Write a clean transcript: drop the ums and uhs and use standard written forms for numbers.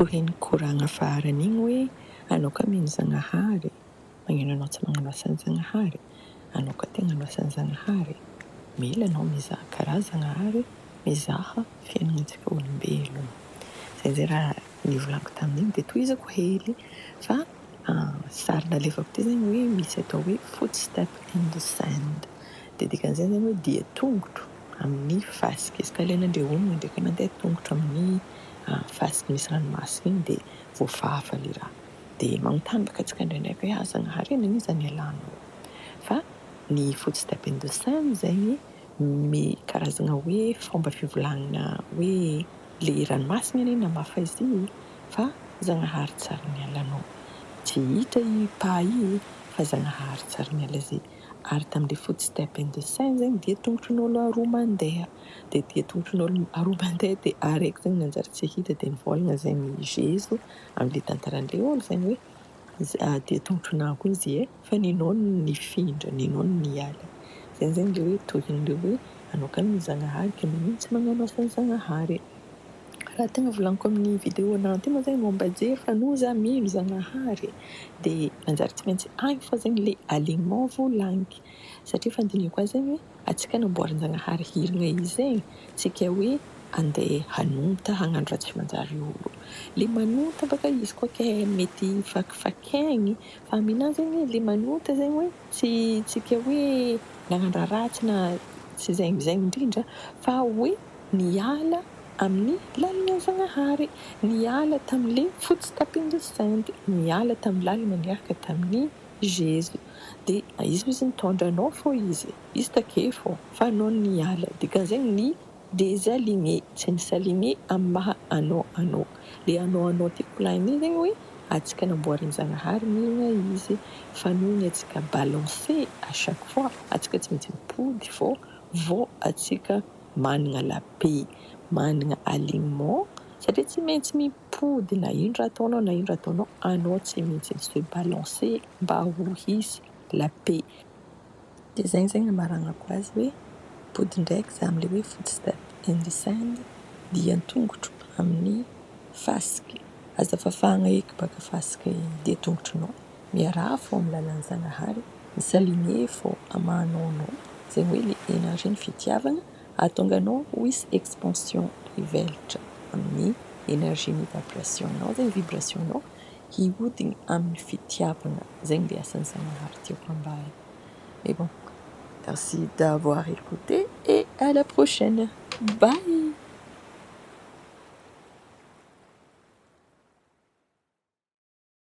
Tohin'ny koragna farany igny hoe anao ka mino Zagnahary, magnino anao tsy magnano asan'i Zagnahary? Anao ka te hagnano asan'i Zagnahary, mila anao mizaha karaha Zagnahary mizaha fiaignanantsika olombelogno. Zay zay raha nivolaniko tamin'igny dia tohizako hely fa sary nalefako ty zegny hoe misy atao hoe footstep in the sand. Dia dikan'izay zegny hoe dia tongotro amin'ny fasika. Izy ka alainandreo honogno ndraiky mandeha tongotro amin'ny fasika misy ranomasina igny dia voafafa le raha. Dia magnontany baka antsika ndraindraiky hoe ah Zagnahary e nagn'iza nialanao? Fa ny footstep in the sand zegny karazagna hoe fomba fivolagnana hoe le ranomasina anie namafa izy io fa Zagnahary tsary nialanao. Tsy hita i pas io fa Zagnahary tsary niala izy. Ary tamin'le footstep in the sand zegny dia tongotron'olo aroa mandeha. Dia dia tongotron'olo aroa mandeha dia araiky zegny nanjary tsy hita dia nivolagna zegny Jeso amin'le tantaran'le olo zegny hoe dia tongotronao koa izy e fa ninao no nifindra, ninao no niala. Zegny zegny le hoe tohin'le hoe anao ka mino Zagnahary ke magnino tsy magnano asan'i Zagnahary. Raha tegna volaniko amin'ny vidéo anahy ty moa zegny momba jery fa noho za mino Zagnahary dia nanjary tsy maintsy agny fô zegny le alignement volagniky. Satria fandinihako azy zegny hoe antsika namboarin-Jagnahary hirigna izy zegny tsika hoe andeha hanonta hagnano raha tsy manjary olo. Le manonta baka izy koa ke mety fakifakaigny fa aminahy zegny le manonta zegny hoe tsy tsika hoe nagnano raha ratsy na tsy zegny zegny indrindra fa hoe niala amin'ny lalana Zagnahary, niala tamin'le footstep in the sand, niala tamin'ny lalana niaraka tamin'ny Jeso. Dia izy izy nitondra anao fô izy, izy take fô fa anao niala. Dikan'izegny ny désaligné, tsy ni-s'aligné amin'ny maha anao anao. Le anao anao tiako volagnina igny zegny hoe antsika namboarin'i Zagnahary mirana izy fa noho ny antsika balancé à chaque fois, antsika tsy maintsy mipody fô vao antsika manana la paix, manana alignement satria tsy maintsy mipody na ino raha ataonao na ino raha ataonao, anao tsy maintsy se balancer mba ho hisy la paix. Dia zegny zegny amaragnako azy hoe mipody ndraiky za am'le hoe footstep in the sand, dia an-tongotro amin'ny fasiky. Aza fafagna eky baka fasiky dia tongotronao. Miaraha fô amin'ny lalan'i Zagnahary, mi-s'aligner fô amahanao anao, zegny hoe le énergie ny fitiavagna ahatonga anao ho hisy expansion hivelatra amin'ny énergie ny vibration-nao zegny vibration-nao hihodigny amin'ny fitiavagna. Zegny le asan'i Zagnahary tiako ambara. Mais bon, merci d'avoir écouté et à la prochaine. Bye!